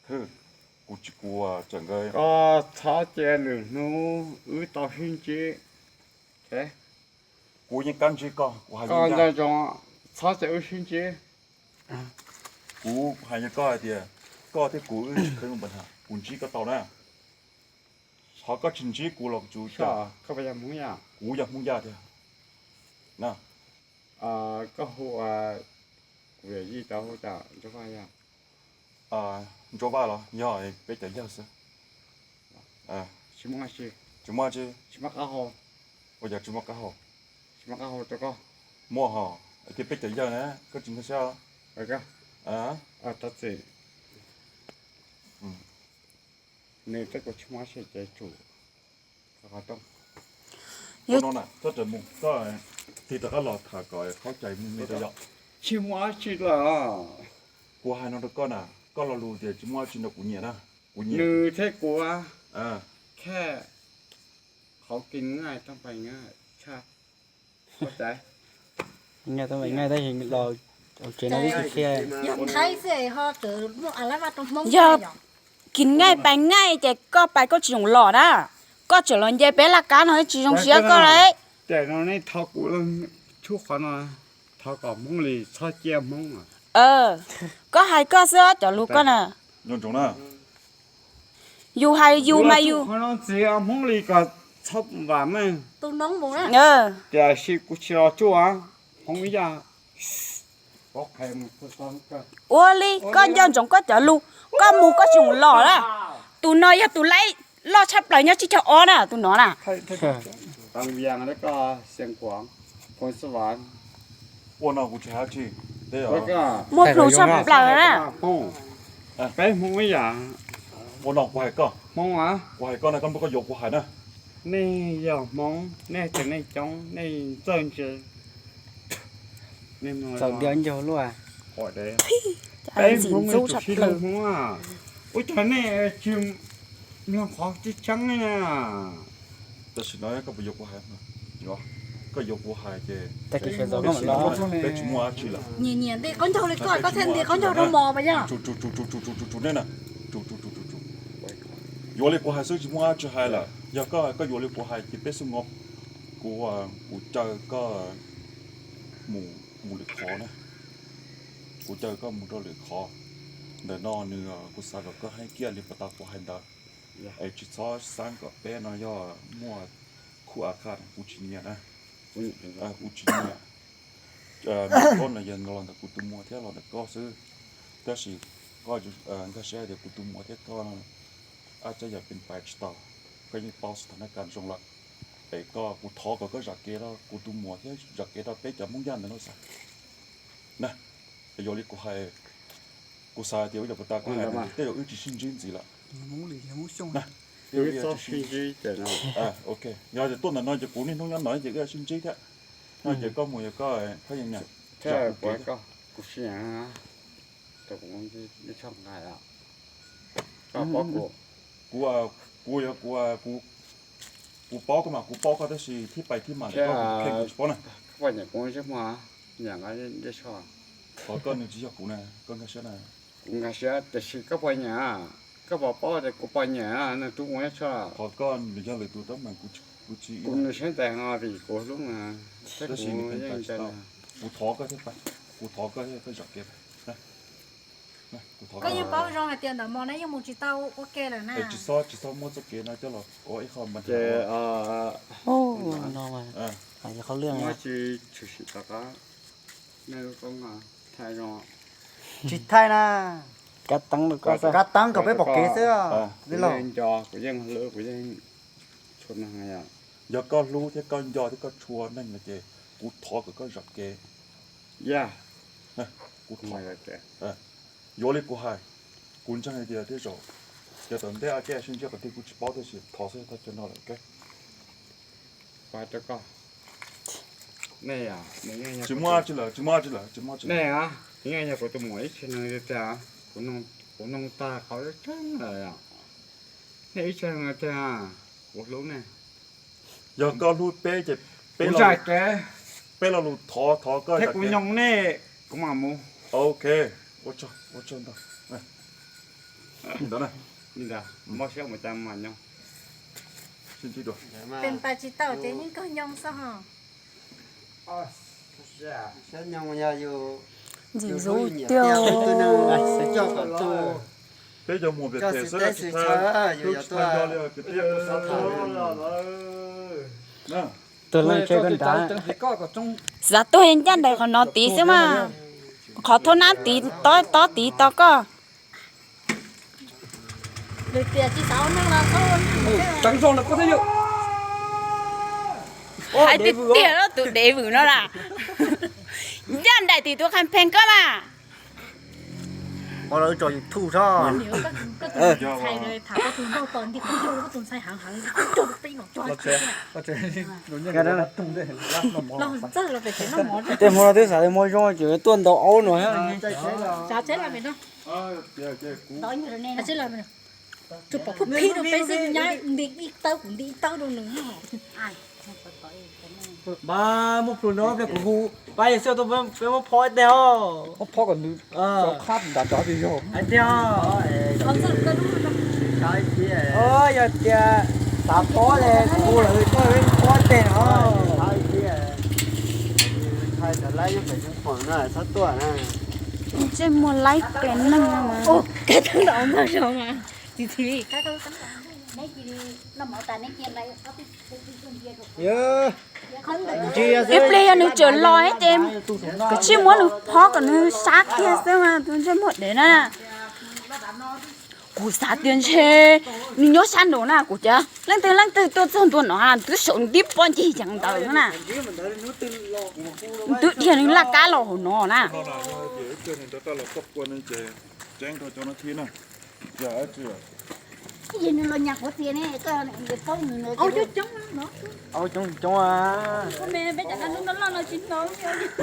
Hwm, kuv tsis kuv tseem nkawd. Koj txhob cia lwm hnub wb tau sib ntsib. Kuv yeej kab ntsib koj, kuv hais koj nco ntsoov, txhob cia wb sib ntsib. Kuv hais rau koj hais tias koj thiab kuv wb tsis khawb npa ha, kuv ntsib koj tau na. Qhov koj tsis ntsib kuv los kuv, kuv yog Hmoob Yaj tiag na. Koj hu, kuv yawm yij tau hu cas Ntsuab Vaj yog? Ntsuab Vaj los yog peb cov yawg xwb. Tsis muaj, tsis muaj, tsis muaj qab hau. Ua cas tsis muaj qab hau? Tsis muaj qab hau rau koj. Muaj hos, thiab peb cov yawg na, koj tsis nkag siab. Txhob txwm. Nws thiab kuv tsis muaj dab tsi ces tsum. Ua no na, koj rov mus, koj tig rov qab los tham kom qhov cai me me rau yom. Tsis muaj dab tsi lawm. Kuv hais no rau koj na, koj lo lus tias tsis muaj dab tsi no kuv nyiam na, kuv nyiam. Nws thiab kuv, thaj, qhov kis nqaij toj npaig nqaij tshaj. Yog kis nqaij pais nqaij ces koj pais koj tsis zoo los na, koj tseem los nce peb laj kab no tsis zoo siab koj lauj. Ces no nej thov kuv, tshub qhov no, thov kom Hmoob Lis txhob ciaj Hmoob. Koj hais koj xwb cov lus koj na. Yus hais yus mas yus, Hmoob Lis kom txhob vam meej. Tiam sis kuv tsis los tsuj Hmoob Yaj. Ua li koj nco ntsoov koj cov lus, koj mus koj tsis los na. Tus no yog tus laib loj tshaj plaws nyob tsib caug ob na, tus no na. Ua no kuv tsis hais dab tsi, muaj plhus tshaj plaws na. Peb Hmoob ib yam. Ua no kuv hais koj, Hmoob, kuv hais koj na, koj npawg koj yuav kuv hais na. Nej yog Hmoob, nej tseem nej coob, nej txawj ntse. Txaus diav ncaug luaj. Peb Hmoob tus sib hlub Hmoob, ua cas nej tsis mloog qhov tseeb tseeb li na? Tam sim no koj puas yuav kuv hais? Koj yuav kuv hais ces peb tsis muaj dab tsi lawm. Nyiam nyiam nti qaub ncaug li koj, koj thiaj nti qaub ncaug rau mos mas yog. Tsus tsus tsus tsus tsus tsus tsus tsus nej na. Tsus tsus tsus tsus tsus. Yuav li kuv hais xwb tsis muaj dab tsi hais lawm. Yog koj, koj yuav li kuv hais ces peb xub nkaus, kuv, kuv caw koj mus, mus lwm qhov na. Kuv caw koj mus rau lwm qhov. Ntawm no nws, kuv xav kom koj heev kiag li puas tau kuv hais ntawd. Es tsis txhob xav kom peb no yog muaj khuj a qha, kuv tsis nyiam na. Kuv tsis nyiam. Koj no yog los ntawm kuv tus muam thiab los ntawm koj xwb. Tab sis koj nkag siab tias kuv tus muam thiab koj no ab tsav yam pes pais tsis tau. Koj yeej paub xwb thaum nab kas zoo lawm. Es koj, kuv thov kom koj zam kev rau kuv tus muam thiab zam kev rau peb cov Hmoob Yaj ntawm no xwb na. Yuav li kuv hais, kuv xav tias ua yog puas tas kuv hais tej zaum wb tsis sib ntsib ntxiv lawm. Ok, yog tias tuaj ntawm no ces kuv niaj hnub nyob no ces wb sib ntsib thiab. No ces koj mus yog koj, koj yeej nyiam. Kuv, kuv yog kuv, kuv paub koj mas kuv paub koj tab sis thib pais thib mam ntawm koj kuv tsis paub na. Qhov koj nws tsis yog kuv na, koj nkag siab na. Kuv nkag siab tiam sis koj puas nyiam, koj puas paub tias kuv puas nyiam nws tub mus ib tshaj. Qhov koj nws yog lwm tus teeb meem, kuv tsis, kuv nws siab ntev no vim kuv hlub nws, tab sis nws yeej ntev. Kuv thov koj thiab, kuv thov koj thiab, koj zam kev. Koj yeej paub zoo hais tias ntawm mos na yeej mus tsis tau ua ke lawm na. Tsis txhob, tsis txhob muab txoj kev no coj los ua ib qho npa ces no qhov lwj tshwm sim rov qab, nej lub koob thaij zoo. Tsis thaij na. Kab teeb rau koj, kab teeb kom peb pom kev xwb. Kuv yeej nco, kuv yeej hlub, kuv yeej tshua neeg. Yog koj hlub thiab koj nco thiab koj tshua neeg no ces kuv thov kom koj zam kev. Yog, kuv thov. Yuav li kuv hais, kuv ntseeg hais tias tej zaum, ces tom ntej a kej sib ntsib qhov twg kuv tsis paub tab sis thov xwb, thov cov no lawm. Tsis muaj dab tsi lawm, tsis muaj dab tsi lawm, tsis muaj dab tsi lawm. Nej, yog kuv tus muam ib txhia neeg tiag tiag, kuv noog tag qhov tseeb lawm. Nej ib txhia neeg tiag, kuv hlub nej. Yog koj hlub peb ces peb, peb lo lus thov, thov koj thiab kuv nyoog nej, kuv mam mus. Ok, ua tsaug, ua tsaug ntau. Ntawd na. Mob siab mus cas mas nyob. Pes npas tsis tau ces yeej kog nyob xwb ho. Siab nyob yog yus ntxim ntxub tiag. Peb cov muag pem pem xwb, yus yog tuaj Tuag leej tsev koj nrad. Xav tuag ncaj nraim qhov no tid xwb mas, qhov thoob nab tid, tob tid tau koj. Hais tiag tiag los tus dev vwm no las, ncaj nraim tim tus qhab pheej koj mas. Tej hmo no twb xav tias muaj zoo ces tuaj ntaus aub no. Mas muaj plhus no pliag kuv hu pab yog xwb tuaj peb muab phob ib teg os. Phob kom nws qab nram rov tiag yog. Hais tias, yog tias xav phob ces kuv hu lawv tuaj peb phob ib teg os. Ntsej muag laib pem neeg. Ib pliag yog nws tseem los ces kav tsij muab nws phob kom nws sab kiag xwb mas tus ntsej muag dev na. Kuv xav tias ntshe nws nyob sab nraud na, kuv cas leej twg leej twg tuaj txog ntua no twb saum ntib pob ncig yees ntawd na. Twb dhia nws laj kab los hauv no na. Aub coob coob.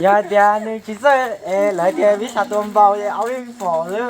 Yog hais tias nws tsis txawj es lawv tias vib xav tua npaum ces aub ib fom xwb.